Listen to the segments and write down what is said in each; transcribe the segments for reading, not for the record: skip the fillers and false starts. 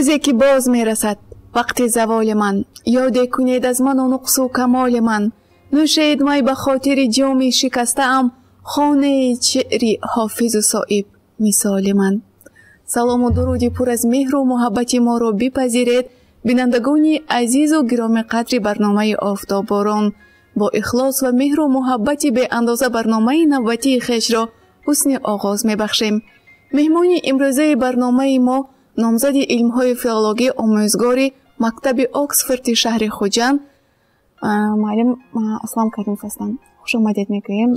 Рӯзе ки боз мерасад вақти заволи ман, ёде кунед аз ману нуқсу камоли ман. Нӯшед май ба хотири ҷоми шикастаам, хонед шеъри Ҳофизу Соиб мисоли ман. Салому дуруди пур аз меҳру муҳаббати моро бипазиред, бинандагони азизу гиромиқадри барномаи Офтобборон. Бо ихлос ва меҳру муҳаббати беандоза барномаи навбатии хешро ҳусни оғоз мебахшем. Меҳмони имрӯзаи барномаи мо номзади илмҳои филологӣ, омӯзгори мактаби Оксфорди шаҳри Хуҷанд муаллим Аслам Каримов ҳастанд. Хуш омадед мегӯем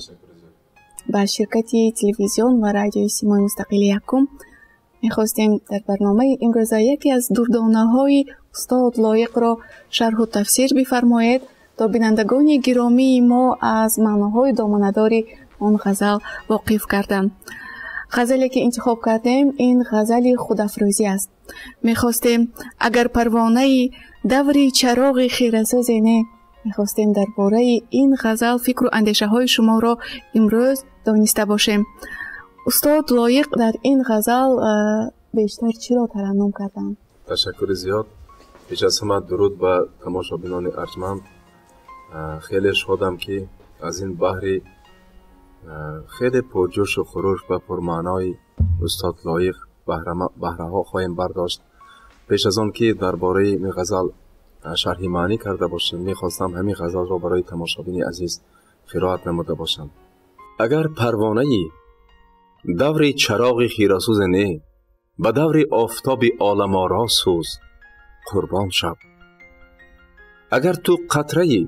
ба ширкати телевизион ва радиои Симои Мустақили Якум. Мехостем дар барномаи имрӯза яке аз дурдонаҳои устод Лоиқро шарҳу тафсир бифармоед, то бинандагони гиромии мо аз маъноҳои доманадори он ғазал воқиф гарданд. Ғазале ки интихоб кардем, ин ғазали худафрӯзӣ аст. Мехостем агар парвонаи даври чароғи хирасозе не, мехостем дар бораи ин ғазал фикру андешаҳои шуморо имрӯз дониста бошем. Устод Лоиқ дар ин ғазал бештар чиро тараннум карданд? Ташаккури зиёд. Пеш аз ҳама дуруд ба тамошобинони арҷманд. Хеле шодам, ки аз ин баҳри хеле пурҷӯшу хуруш ва пурмаънои устод Лоиқ баҳраҳо хоҳем бардошт. Пеш аз он ки дар бораи ин ғазал шарҳи маънӣ карда бошем, мехостам ҳамин ғазалро барои тамошобини азиз қироат намуда бошам. Агар парвонаи даври чароғи хирасӯзе не, ба даври офтоби оламоро сӯз, қурбон шав. Агар ту қатраи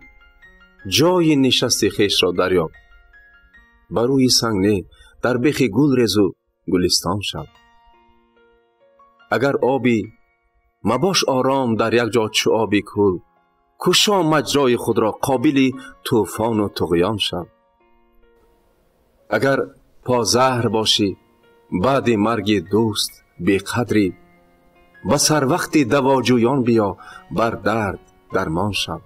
ҷои нишасти хешро дарёб, ба рӯи санг не, дар бехи гул резу гулистон шав. Агар обӣ мабош ором дар як ҷо чу оби кӯл, кушо маҷрои худро қобили тӯфону туғён шав. Агар позаҳр бошӣ баъди марги дӯст беқадрӣ, ба сарвақти давоҷӯён биё, бар дард дармон шав.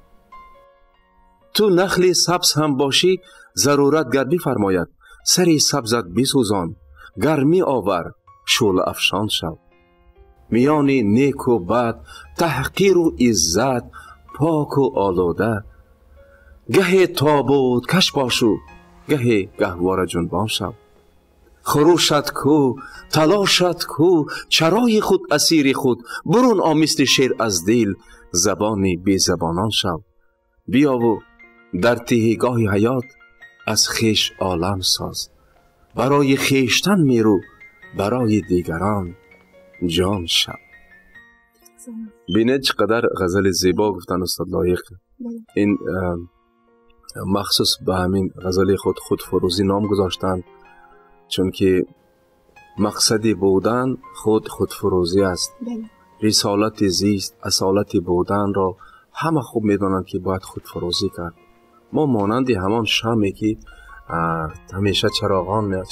Ту нахли сабз ҳам бошӣ, зарурат гар бифармояд, сари сабзат бисӯзон, гармӣ овар, шӯлаафшон шав. Миёни неку бад, таҳқиру иззат, поку олуда, гаҳе тобуткаш бошу, гаҳе гаҳвораҷунбон шав. Хурӯшат кӯ, талошат кӯ, чарои худ асири худ, бурун о мисли шер аз дил, забони безабонон шав. Биёву дар тиҳигоҳи ҳаёт аз хеш олам соз, барои хештан мерӯ, барои дигарон ҷон шав. Бинед, чӣ қадар ғазали зебо гуфтанд устод Лоиқ. Ин махсус ба ҳамин ғазали худ худфурӯзӣ ном гузоштанд, чунки мақсади будан худ худфурӯзӣ аст. Рисолати зист, асолати буданро ҳама хуб медонанд, ки бояд худфурӯзӣ кард. Мо монанди ҳамон шаме, ки ҳамеша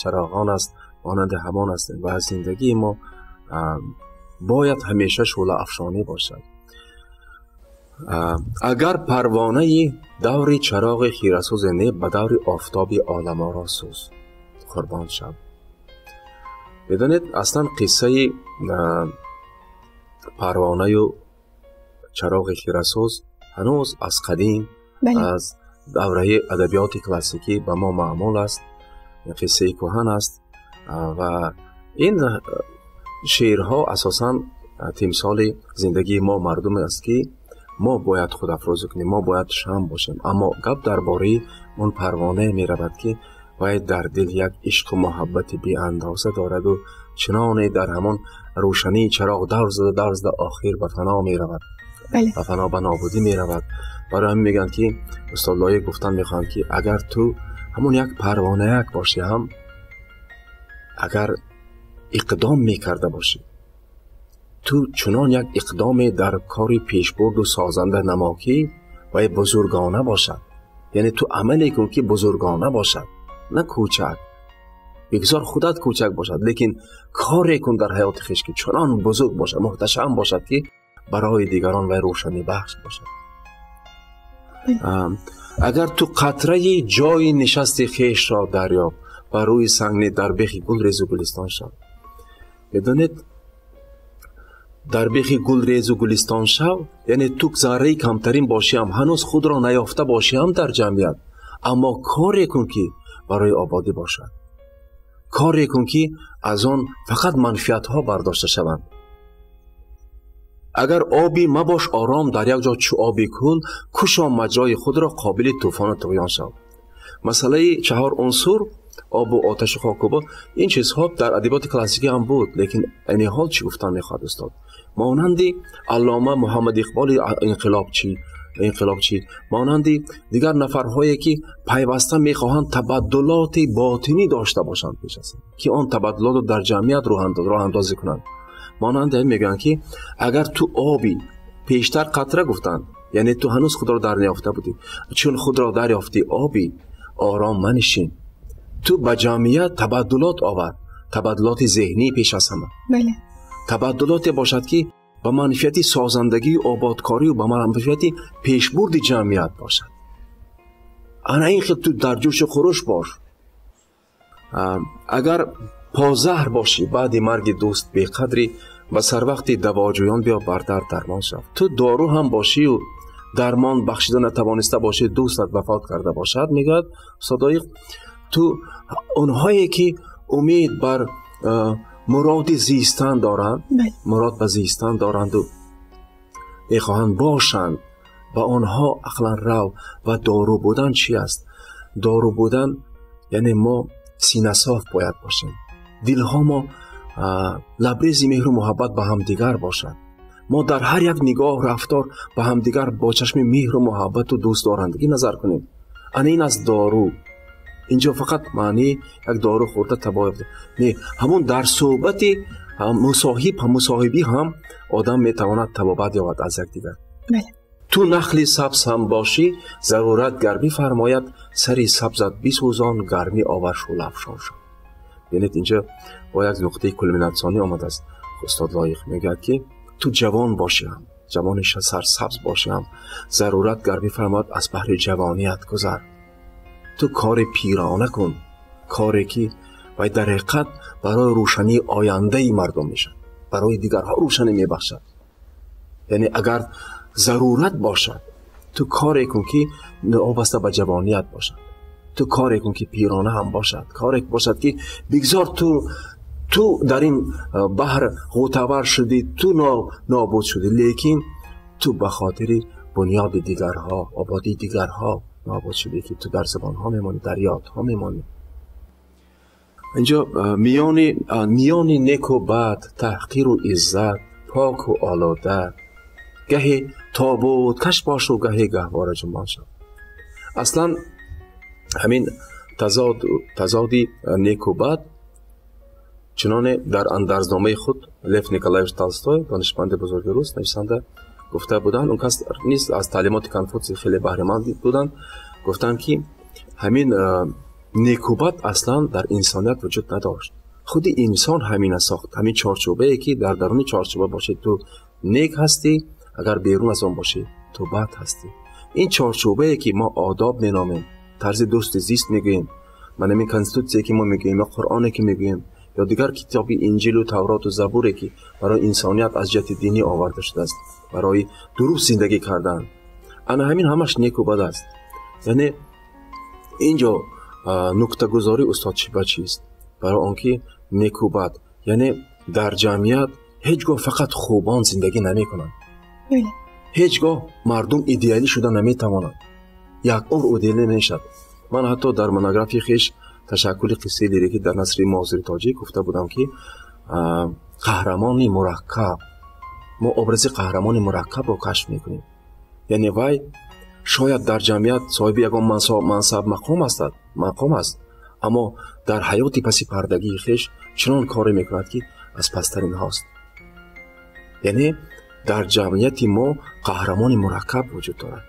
чароғон аст, монанди ҳамон ҳастем ва аз зиндагии мо бояд ҳамеша шӯлаафшонӣ бошад. Агар парвонаи даври чароғи хирасӯзе не, ба даври офтоби оламоро сӯз, қурбон шав. Медонед, аслан қиссаи парвонаю чароғи хирасӯз ҳанӯз аз қадим, аз давраи адабиёти классикӣ ба мо маъмул аст, қиссаи кӯҳан аст ва ин шеърҳо асосан тимсоли зиндагии мо мардуме аст, ки мо бояд худафрӯзӣ кунем, мо бояд шам бошем. Аммо гап дар бораи он парвонае меравад, ки вай дар дил як ишқу муҳаббати беандоза дораду чуноне дар ҳамон рӯшании чароғ давр зада, давр зада, охир ба фано меравад, ба фано, ба нобудӣ меравад. Барои ҳамин мегӯянд, ки устод Лоиқ гуфтан мехоҳанд, ки агар ту ҳамон як парвонаяк бошӣ ҳам, агар иқдом мекарда бошӣ, ту чунон як иқдоме дар кори пешбурду созанда намо, ки вай бузургона бошад. Яъне ту амале кун, ки бузургона бошад, на кӯчак. Бигзор худат кӯчак бошад, лекин коре кун дар ҳаёти хеш, ки чунон бузург бошад, муҳташам бошад, ки барои дигарон вай рӯшанибахш бошад. Агар ту қатраи ҷои нишасти хешро дарёб, ба рӯи санг не, дар бехи гул резу гулистон шав. Медонед, Дар бехи гулрезу гулистон шав, яъне ту зарраи камтарин бошӣ ҳам, ҳанӯз худро наёфта бошӣ ҳам дар ҷамъият, аммо коре кун ки барои ободӣ бошад, коре кун ки аз он фақат манфиатҳо бардошта шаванд. Агар оби мабош ором дар як ҷо чу оби кул, кушо маҷрои худро қобили тӯфону туғён шав. Масъалаи чаҳор унсур, обу оташу хоку бод, ин чизҳо дар адабиёти классикӣ ҳам буд, лекин айни ҳол чӣ гуфтан мехоҳад устод? Монанди аллома Муҳаммад Иқболи инқилобчӣ, монанди дигар нафарҳое ки пайваста мехоҳанд табаддулоти ботинӣ дошта бошанд пеш аз ин, ки он табаддулотро дар ҷамъият роҳандозӣ кунанд. Монанди ҳамин мегӯянд ки агар ту оби пештар қатра гуфтанд, яъне ту ҳанӯз худро дарнаёфта будӣ, чун худро дарёфтӣ оби, ором манишин, ту ба ҷамъият табаддулот овар, табаддулоти зеҳнӣ пеш аз ҳама. Бале. Табаддулоте бошад ки ба манфиати созандагию ободкорию ба манфиати пешбурди ҷамъият бошад. Ана ин хел ту дар ҷӯшу хуруш бош. Агар позаҳр бошӣ баъди марги дӯст беқадрӣ, ба сарвақти давоҷӯён биё бар дард дармон шав. Ту дору ҳам бошию дармон бахшида натавониста бошӣ, дӯстат вафот карда бошад, мегӯяд Содоиқ, ту онҳое ки умед бар муроди зистан доранд, мурод ба зистан доранду мехоҳанд бошанд, ба онҳо ақлан рав. Ва дору будан чи аст? Дору будан яъне мо синасоф бояд бошем, дилҳо мо лабрези меҳру муҳаббат ба ҳамдигар бошад, мо дар ҳар як нигоҳ рафтор ба ҳамдигар бо чашми меҳру муҳаббату дӯстдорандагӣ назар кунем. Ана ин аст дору. Инҷо фақат маънии як дору хӯрда табоҳ не, ҳамон дар суҳбати мусоҳиб мусоҳибӣ ҳам одам метавонад табобат ёбад аз якдигар. Ту нахли сабз ҳам бошӣ, зарурат гар бифармояд, сари сабзат бисӯзон, гармӣ овар шӯлафшон шав. Бинед, инҷо бо як нуқтаи кулминатсионӣ омадааст. Устод Лоиқ мегӯяд ки ту ҷавон бошӣ ҳам, ҷавони сарсабз бошӣ ҳам, зарурат гар бифармояд, аз баҳри ҷавоният гузар. Ту кори пирона кун, коре ки вай дар ҳақиқат барои рӯшании ояндаи мардум мешавад, барои дигарҳо рӯшанӣ мебахшад. Яъне агар зарурат бошад, ту коре кун ки вобаста ба ҷавоният бошад, ту коре кун ки пирона ҳам бошад, коре бошад ки бигзор ту дар ин баҳр ғӯтавар шудӣ, ту нобуд шудӣ, лекин ту ба хотири бунёди дигарҳо, ободии дигарҳо нобуд шудӣ, ки ту дар забонҳо мемонӣ, дар ёдҳо мемонӣ. Инҷо миёни неку бад, таҳқиру иззат, поку олода, гаҳе тобуткаш бошу, гаҳе гаҳвора ҷунбон шав. Аслан ҳамин тазоди неку бад чуноне дар андарзномаи худ Лев Николаевич Толстой, донишманди бузурги рус, нависанда гуфта буданд, он кас низ аз таълимоти Конфутсий хеле баҳраманд буданд, гуфтанд ки ҳамин некубат аслан дар инсоният вуҷуд надошт. Худи инсон ҳамина сохт, ҳамин чорчӯбае ки дар даруни чорчӯба бошӣ ту нек ҳастӣ, агар берун аз он бошӣ ту бад ҳастӣ. Ин чорчӯбае ки мо одоб меномем, тарзи дурусти зист мегӯем, ман ҳамин конститутсие ки мо мегӯем ё Қуръоне ки мегӯем ё дигар китоби Инҷилу Тавроту Забуре ки барои инсоният аз ҷиҳати динӣ оварда шудааст барои дуруст зиндагӣ кардан, ана ҳамин ҳамаш неку бад аст. Яъне инҷо нуктагузории устод чӣ ба чист? Барои он ки неку бад, яъне дар ҷамъият ҳеҷ гоҳ фақат хубон зиндагӣ намекунанд, ҳеҷ гоҳ мардум идеалӣ шуда наметавонанд, як умр идеалӣ намешавад. Ман ҳатто дар монографияи хеш ташаккули қиссаи лирикӣ дар насри муосири тоҷик гуфта будам ки қаҳрамони мураккаб, мо образи қаҳрамони мураккабро кашф мекунем. Яъне вай шояд дар ҷамъият соҳиби ягон мансаб мақом аст, аммо дар ҳаёти паси пардагии хеш чунон коре мекунад ки аз пасттаринҳост. Яъне дар ҷамъияти мо қаҳрамони мураккаб вуҷуд дорад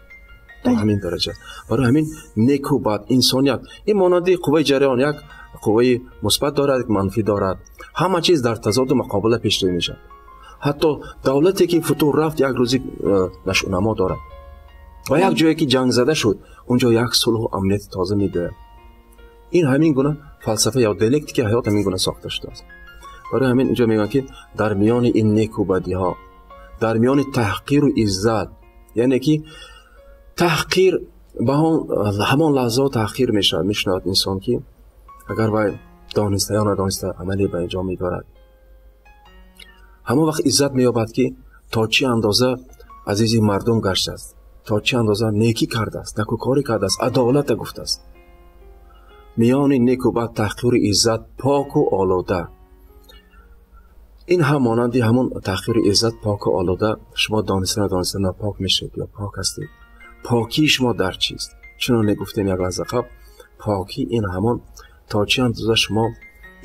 то ҳамин дараҷа. Барои ҳамин неку бад инсоният ин монанди қувваи ҷараён, як қувваи мусбат дорад, як манфӣ дорад. Ҳама чиз дар тазоду муқобила пешравӣ мешавад. Ҳатто давлате ки футур рафт як рӯзи нашъунамо дорад ва як ҷое ки ҷанг зада шуд, он ҷо як сулҳу амнияти тоза мебиёяд. Ин ҳамин гуна фалсафа ё диалектики ҳаёт ҳамин гуна сохта шудааст. Барои ҳамин инҷо мегӯянд, ки дар миёни ин неку бадиҳо, дар миёни таҳқиру иззат, яъне ки таҳқир ба ҳамон лаҳзаҳо таҳқир мешавад, мешунавад инсон, ки агар вай дониста ё надониста амале ба анҷом мебарад, ҳамон вақт иззат меёбад, ки то чӣ андоза азизи мардум гаштааст, то чӣ андоза некӣ кардааст, некукорӣ кардааст, адолата гуфтааст. Миёни неку бад, таҳқиру иззат, поку олуда. Ин ҳам монанди ҳамон таҳқиру иззат, поку олуда. Шумо дониста надониста нопок мешавед ё пок ҳастед. Покии шумо дар чист? Чуноне гуфтем як лаҳза қабл, покӣ ин ҳамон то чӣ андоза шумо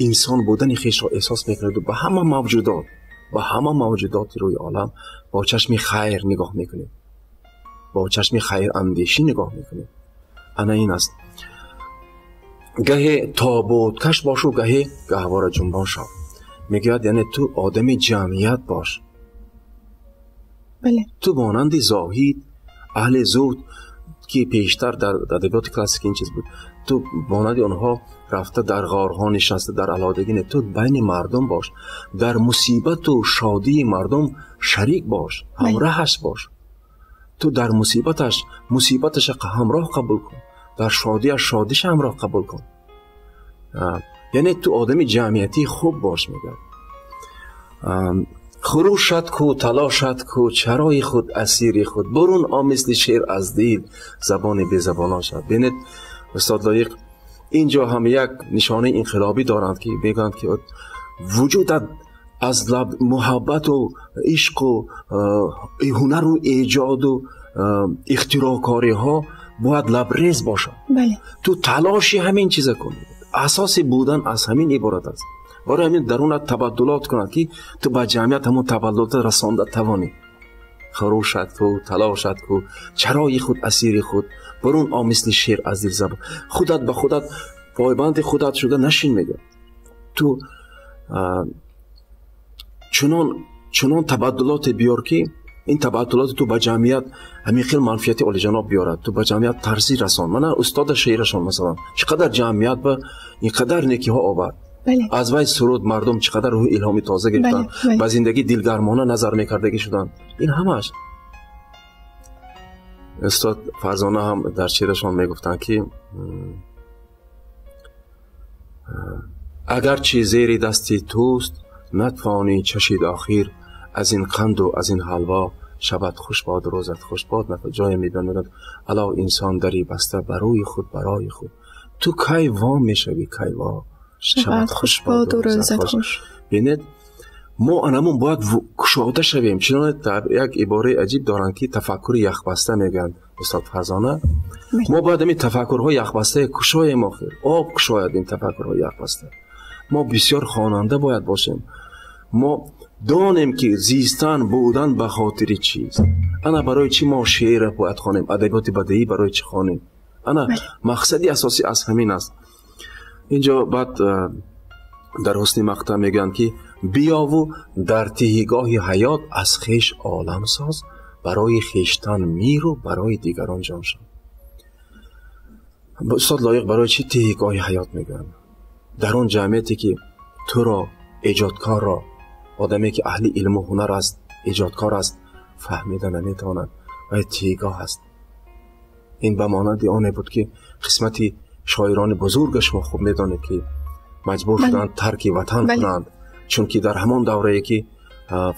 инсон будани хешро эҳсос мекунед ба ҳама мавҷудот, ба ҳама мавҷудоти рӯи олам бо чашми хайр нигоҳ мекунед, бо чашми хайрандешӣ нигоҳ мекунед. Ана ин аст. Гаҳе тобуткаш бошу, гаҳе гаҳвора ҷунбон шав. Мегӯяд, яъне ту одами ҷамъият бош. Ту монанди зоҳид, аҳли зуҳд, ки пештар дар адабиёти классикӣ ин чиз буд, ту монанди онҳо рафта дар ғорҳо нишаста, дар алоҳидагӣ не, ту байни мардум бош, дар мусибату шодии мардум шарик бош, ҳамроҳаш бош. Ту дар мусибаташ мусибаташа ҳамроҳ қабул кун, дар шодиаш шодиша ҳамроҳ қабул кун. Яъне ту одами ҷамъиятии хуб бош, мегӯяд. Хурӯшат ку, талошат ку, чарои худ асири худ, бурун о мисли шер аз дил, забони безабонон шад. Бинед, устод Лоиқ инҷо ҳам як нишонаи инқилобӣ доранд, ки мегӯянд, ки вуҷудат аз лаб муҳаббату ишқу ҳунару эҷоду ихтироъкориҳо бояд лабрез бошад. Ту талоши ҳамин чиза кун. Асоси будан аз ҳамин иборат аст. Барои ҳамин дарунат табаддулот кунад, ки ту ба ҷамъият ҳамон табаддулота расонда тавонӣ. Хурӯшат ку, талошат ку, чарои худ асири худ, бурун о мисли шер аз дил забон. Худат ба худат пойбанди худат шуда нашин, мегӯяд. Ту чунон табаддулоте биёр, ки ин табаддулоти ту ба ҷамъият ҳамин хел манфиати олиҷаноб биёрад, ту ба ҷамъият тарзӣ расон. Мана устода шеърашон, масалан, чӣ қадар ҷамъият ба ин қадар некиҳо овард. Аз вай суруд мардум чӣ қадар рӯҳи илҳоми тоза гирифтанд, ба зиндагӣ дилгармона назар мекардагӣ шуданд. Ин ҳамааш. Устод Фарзона ҳам дар шеърашон мегуфтанд, ки агарчи зери дасти туст натвонӣ чашид охир, аз ин қанду аз ин ҳалво шабат хуш бод, рӯзат хуш бод. Ҷое мебиён, мегӯяд, ало инсон дари баста барои худ, барои худ, ту кай во мешавӣ, кай во, шабат хуш бод, рӯзат хуш. Бинед, мо анамон бояд кушода шавем. Чуноне дар як ибораи аҷиб доранд, ки тафаккури яхбаста мегӯянд устод Фарзона. Мо бояд ҳамин тафаккурҳои яхбастае кушоем, охир об кушояд ин тафаккурҳои яхбаста. Мо бисёр хонанда бояд бошем. Мо донем, ки зистан, будан ба хотири чист. Ана барои чӣ мо шеъра бояд хонем, адабиёти бадеӣ барои чӣ хонем? Ана мақсади асосӣ аз ҳамин аст. Инҷо баъд дар ҳусни мақтаъ мегӯянд, ки биёву дар тиҳигоҳи ҳаёт аз хеш олам соз, барои хештан миру барои дигарон ҷон шав. Устод Лоиқ барои чӣ тиҳигоҳи ҳаёт мегӯянд? Дар он ҷамъияте, ки туро эҷодкорро, одаме ки аҳли илму ҳунар аст, эҷодкор аст, фаҳмида наметавонад, вай тиҳигоҳ аст. Ин ба монанди оне буд, ки қисмати шоирони бузурга шумо хуб медонед, ки маҷбур шуданд тарки ватан кунанд, чунки дар ҳамон даврае, ки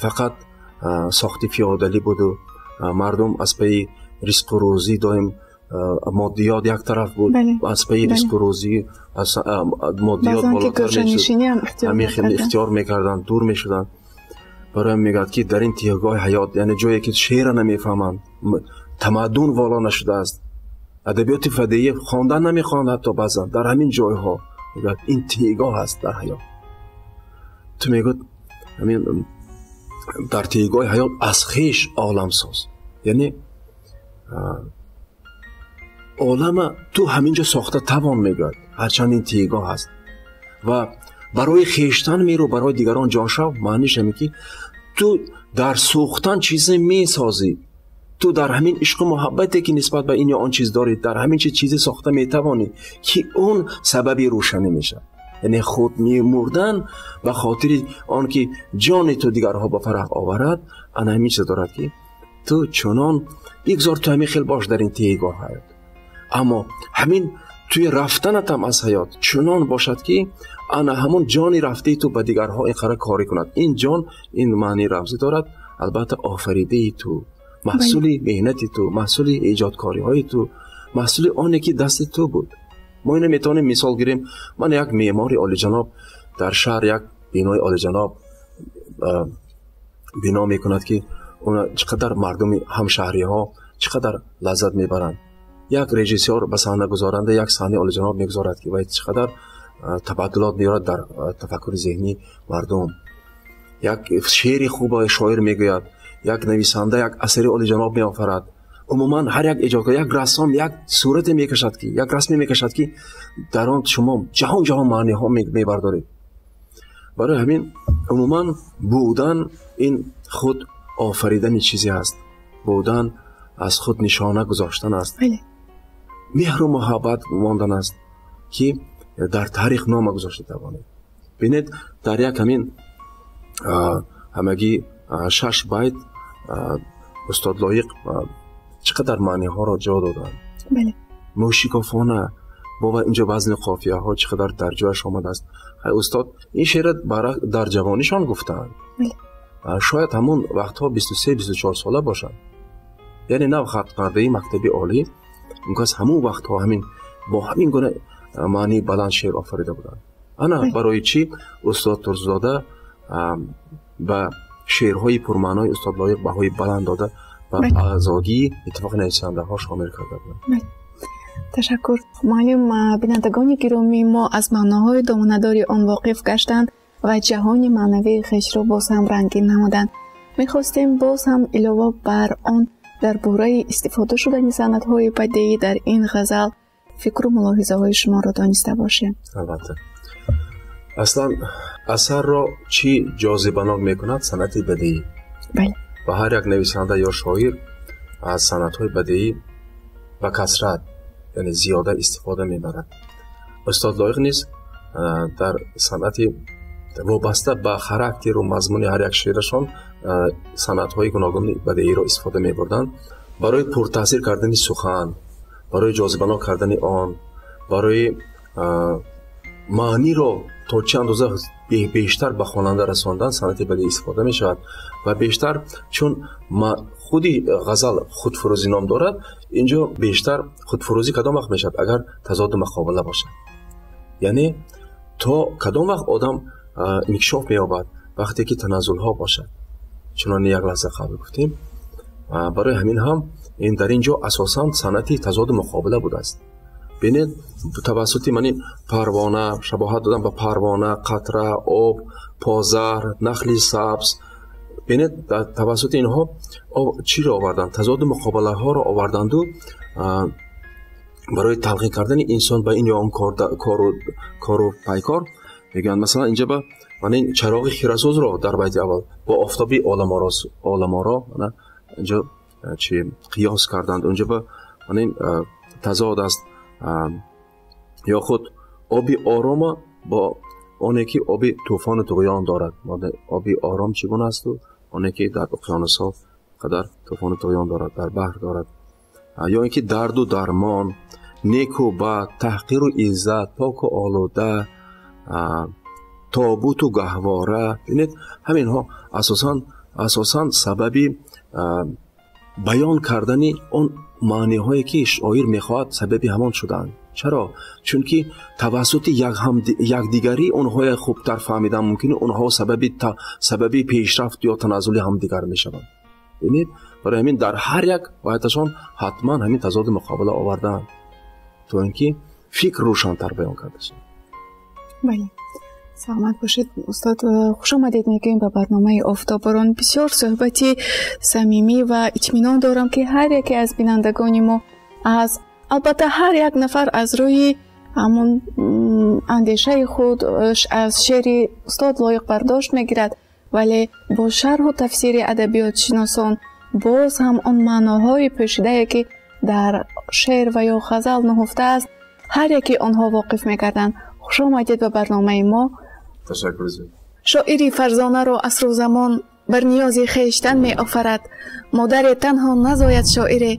фақат сохти феодалӣ буду мардум аз пайи ризқу рӯзӣ доим моддиёт як тараф буд, аз пайи ризқу рӯзӣ моддиёт болотар мешуд, ҳамин хел ихтиёр мекарданд, дур мешуданд. Барои мегӯяд, ки дар ин тиҳгоҳи ҳаёт, яъне ҷое ки шеъра намефаҳманд, тамаддун воло нашудааст, адабиёти фадеӣ хондан намехоҳанд ҳатто баъзан дар ҳамин ҷойҳо, мегӯяд ин тиҳгоҳ аст дар ҳаёт. Ту мегӯяд ҳамин дар тиҳгоҳи ҳаёт аз хеш олам соз, яъне олама ту ҳамин ҷо сохта тавон, мегӯяд, ҳарчанд ин тиҳгоҳ аст. Ва барои хештан меру, барои дигарон ҷон шав, маъниш ҳамин ки ту дар сӯхтан чизе месозӣ, ту дар ҳамин ишқу муҳаббате, ки нисбат ба ин ё он чиз дорӣ, дар ҳамин чиз чизе сохта метавонӣ, ки он сабаби рӯшанӣ мешавад. Яъне худ мемурдан ба хотири он ки ҷони ту дигарҳо ба фараҳ оварад, ана ҳамин чиз дорад ки ту чунон бигзор ту ҳамин хел бош дар ин тегоҳ ҳаёт, аммо ҳамин туи рафтанатам аз ҳаёт чунон бошад ки ана ҳамон ҷони рафтаи ту ба дигарҳо ин қадар корӣ кунад. Ин ҷон ин маънии рамзӣ дорад, албатта офаридаи ту, маҳсули меҳнати ту, маҳсули эҷодкориҳои ту, маҳсули оне ки дасти ту буд. Мо ино метавонем мисол гирем. Ман як меъмори олиҷаноб дар шаҳр як бинои олиҷаноб бино мекунад ки чӣ қадар мардуми ҳамшаҳриҳо чӣ қадар лаззат мебаранд. Як режиссёр ба саҳна гузоранда як саҳнаи олиҷаноб мегузорад ки вай чӣ қадар табаддулот меорад дар тафаккури зеҳнии мардум. Як шеъри хуб шоир мегӯяд, як нависанда як асари олиҷаноб меофарад. Умуман ҳар як эҷодкор, як рассом як сурате мекашад ки, як расме мекашад ки дар он шумо ҷаҳон ҷаҳон маъниҳо мебардоред. Барои ҳамин умуман будан ин худ офаридани чизе аст. Будан аз худ нишона гузоштан аст. Меҳру муҳаббат мондан аст ки дар таърих нома гузошта тавонед. Бинед, дар як ҳамин ҳамагӣ 6 байт устод Лоиқ чӣ қадар маъниҳоро ҷо доданд. Мӯшикофона бова инҷо вазни қофияҳо чӣ қадар дар ҷояш омадааст. Устод ин шеъра дар ҷавонишон гуфтаанд. Шояд ҳамон вақтҳо 23-24 сола бошанд. Яъне нав хатмкардаи мактаби олӣ мумкин аст ҳамон вақтҳо ҳамин бо ҳамин гуна маънии баланд шеър офарида буданд. Ана барои чӣ устод Турсунзода ба шеърҳои пурмаънои устод Лоиқ баҳои баланд дода ба аъзогии иттифоқи нависандаҳо шомил карда буданд. Ташаккур. Муаллим, бинандагони гиромии мо аз маъноҳои доманадори он воқиф гаштанд ва ҷаҳони маънавии хешро боз ҳам рангин намуданд. Мехостем боз ҳам илова бар он дар бораи истифода шудани санъатҳои бадеӣ дар ин ғазал фикру мулоҳизаҳои шуморо дониста бошем. Албатта. Аслан асарро чӣ ҷозибанок мекунад? Санъати бадеӣ. Ва ҳар як нависанда ё шоир аз санъатҳои бадеӣ ба касрат, яъне зиёда истифода мебарад. Устод Лоиқ низ дар санъати вобаста ба характеру мазмуни ҳар як шеърашон санъатҳои гуногуни бадеиро истифода мебурданд барои пуртаъсир кардани сухан, барои ҷозибанок кардани он, барои маъниро то чӣ андоза бештар ба хонанда расондан санъати бадеӣ истифода мешавад. Ва бештар чун худи ғазал худфурӯзӣ ном дорад, инҷо бештар худфурӯзӣ кадом вақт мешавад? Агар тазоду муқобила бошад. Яъне то кадом вақт одам инкишоф меёбад? Вақте ки таназзулҳо бошад. Чунони як лаҳза қабл гуфтем. Барои ҳамин ҳам ин дар ин ҷо асосан санъати тазоду муқобила будааст. Бинед, тавассути мани парвона, шабоҳат додан ба парвона, қатра, об, позаҳр, нахли сабз. Бинед, тавассути инҳо чиро оварданд? Тазоду муқобилаҳоро оварданду барои талқин кардани инсон ба ин ё он кору пайкор мегӯянд. Масалан, инҷа ба мани чароғи хирасозро дар байти аввал бо офтоби оламоро инҷо чи қиёс карданд. Унҷа ба мани тазод аст. Ё худ оби орома бо оне ки оби тӯфону туғён дорад. Оби ором чӣ гуна асту оне ки дар уқёнусҳо қадар тӯфону туғён дорад, дар баҳр дорад. Ё ин ки дарду дармон, неку бад, таҳқиру иззат, поку олуда, тобуту гаҳвора. Бинед, ҳаминҳо асосан сабаби баён кардани он маъниҳое ки шоир мехоҳад сабаби ҳамон шуданд. Чаро? Чунки тавассути якдигарӣ онҳое хубтар фаҳмидан мумкин, онҳо сабаби пешрафт ё таназзули ҳамдигар мешаванд. Бинед, барои ҳамин дар ҳар як ояташон ҳатман ҳамин тазоду муқобила овардаанд, то ин ки фикр рӯшантар баён карда шавад. Бале, саломат бошед устод. Хуш омадед мегӯем ба барномаи Офтоборон. Бисёр суҳбати самимӣ ва итминон дорам ки ҳар яке аз бинандагони мо аз албатта ҳар як нафар аз рӯи ҳамон андешаи худ аз шеъри устод Лоиқ бардошт мегирад, вале бо шарҳу тафсири адабиётшиносон боз ҳам он маъноҳои пӯшидае ки дар шеър ва ё ғазал нуҳуфта аст, ҳар яке онҳо воқиф мекарданд. Хуш омадед ба барномаи мо. Ташаккур зиёд. Шоири фарзонаро асру замон бар ниёзи хештан меофарад. Модаре танҳо назояд шоире,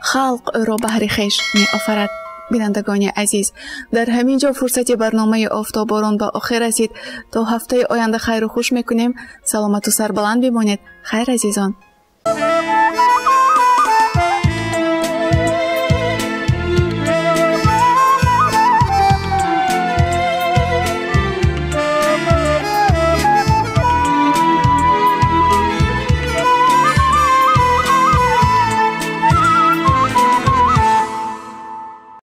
халқ ӯро баҳри хеш меофарад. Бинандагони азиз, дар ҳамин ҷо фурсати барномаи Офтоборон ба охир расид. То ҳафтаи оянда хайру хуш мекунем. Саломату сарбаланд бимонед. Хайр, азизон.